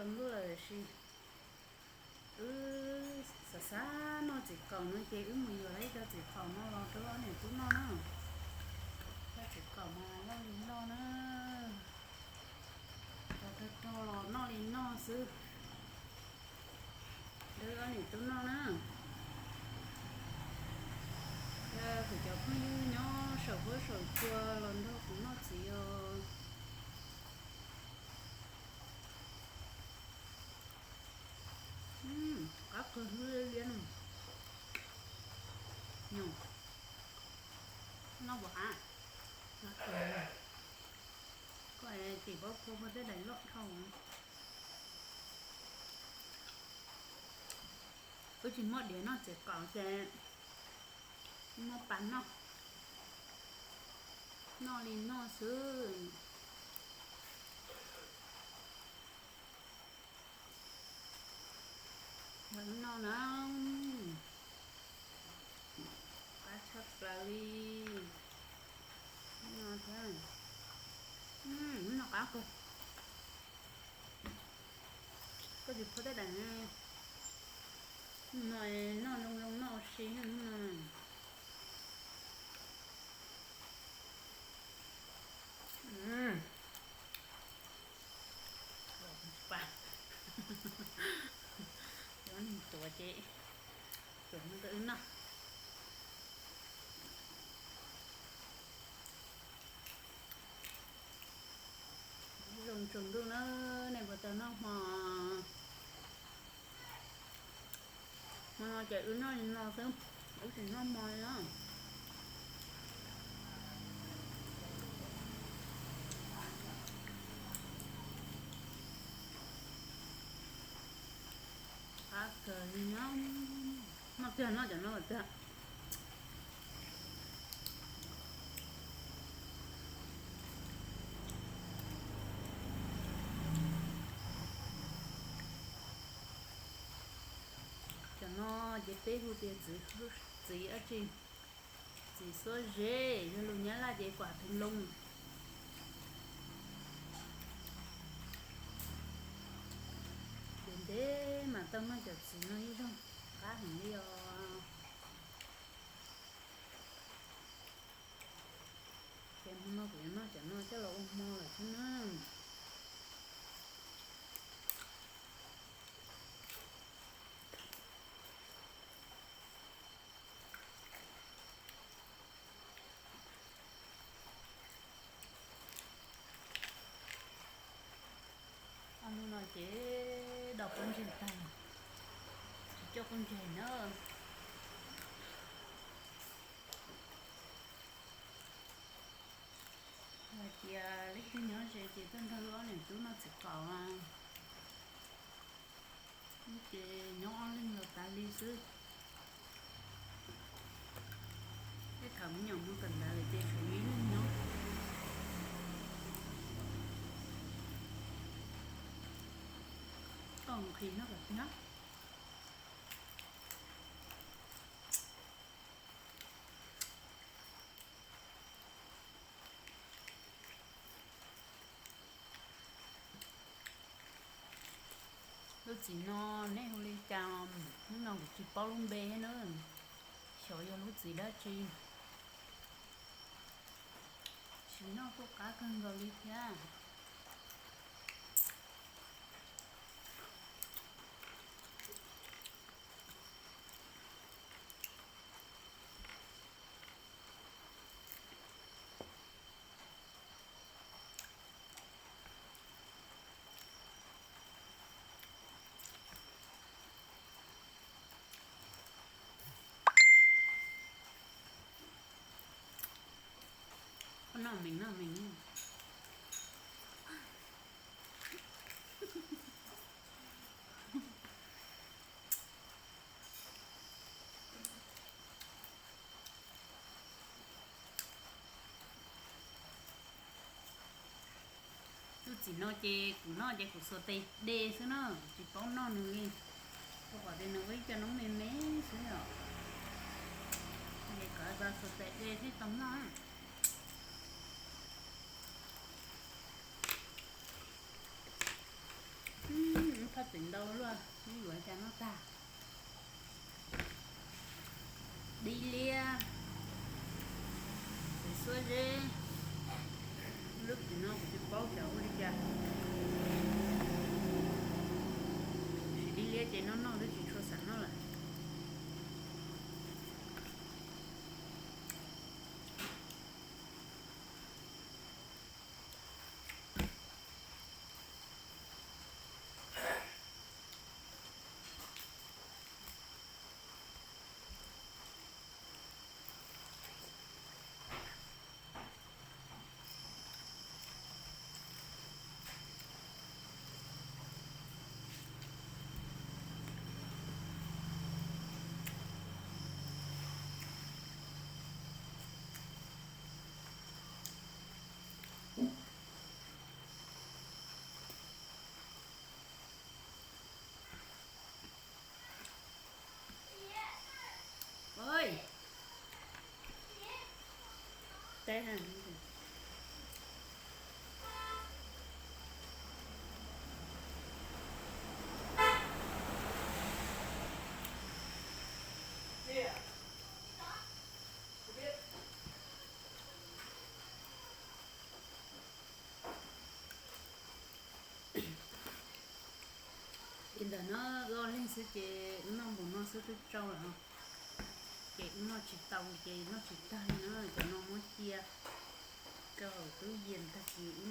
Ntuj lawm tiam sis wb xav xav noj txiv qaum no ces wb mus yuav ib co txiv qaum no los rau ob niam tub noj na. Cov txiv qaum mas loj li loj na, cov rog rog los noj li noj xwb. Rau ob niam tub noj na. Yog kuv cov phooj ywg nyob saum huab saum cua los nrog kuv noj txiv os. Qab qawg liab liab no. Nyoo, noj puas qab? Koj tim paub phua phua tej daim loj dhau. Wb tsis muaj diav noj txiv qaum ces muaj pas noj, noj li noj xwb. Lawv noj na, qab tshaj plaws li. No thiab, no qab kawg. Koj tsis phua tej daim no, noj zoo zoo noj ua si no. Cov neeg tuav ces tuav no rau wb noj. Zoo tsaus ntuj na, nej puas tau noj hmo? Hmo no ces wb noj li no xwb, wb tsis noj hmo li na. Qab kawg li no. Noj tiag, noj cov no tiag. Cov no ces peb hu tias txiv, txiv dab tsi? Txiv xuab zeb, yog lus Nyab Laj ces quả thanh long. Ces ntev mas tau noj cov txiv no ib zaug, qab heev li os. Ces hmo no kuv yuav noj cov no coj los ua hmo lawm thiab na. Ob hnub no ces daus pob ntseg tag, tsis coj pob ntseg na. Hais tias leej twg nyob ze ces tuaj nrog wb ob niam tub noj txiv qaum. Ces nyob ob leeg los tas li xwb. Tej thaum me nyuam mus kawm ntawv lawm ces tshuav yus ib leeg nyob. Koj nqhis noj kom tiag. Lub txiv no neb hu li cas? Hnub no kuv tsis paub lub npe thiab na, xyov yog lub txiv dab tsi. Tsis noj kuj qab kawg nkaus li thiab. Koj noj meej noj meej. Lub txiv no ces kuv noj ces kuv xuas tes de xwb na, kuv tsis paub noj nws li, rau qhov tias nws ua ib co noob me me xwb os. Ces kov tau xuas tes de thiaj tau noj. Txawm ntau luaj, neb yuav cas noj tag. Dib liab, txiv xuab zeb, lub tim no kuv tsis paub xyov ua li cas. Sim dib liab ces noj noj twb tsis tshua xav noj lawm. Li ntawm no wb ob leeg xwb ces wb noj npaum no xwb twb tsau lawm. Ces wb noj tsis tau ces noj tsis tag li na, cov no muab cia rau hauv tub yees tag kis wb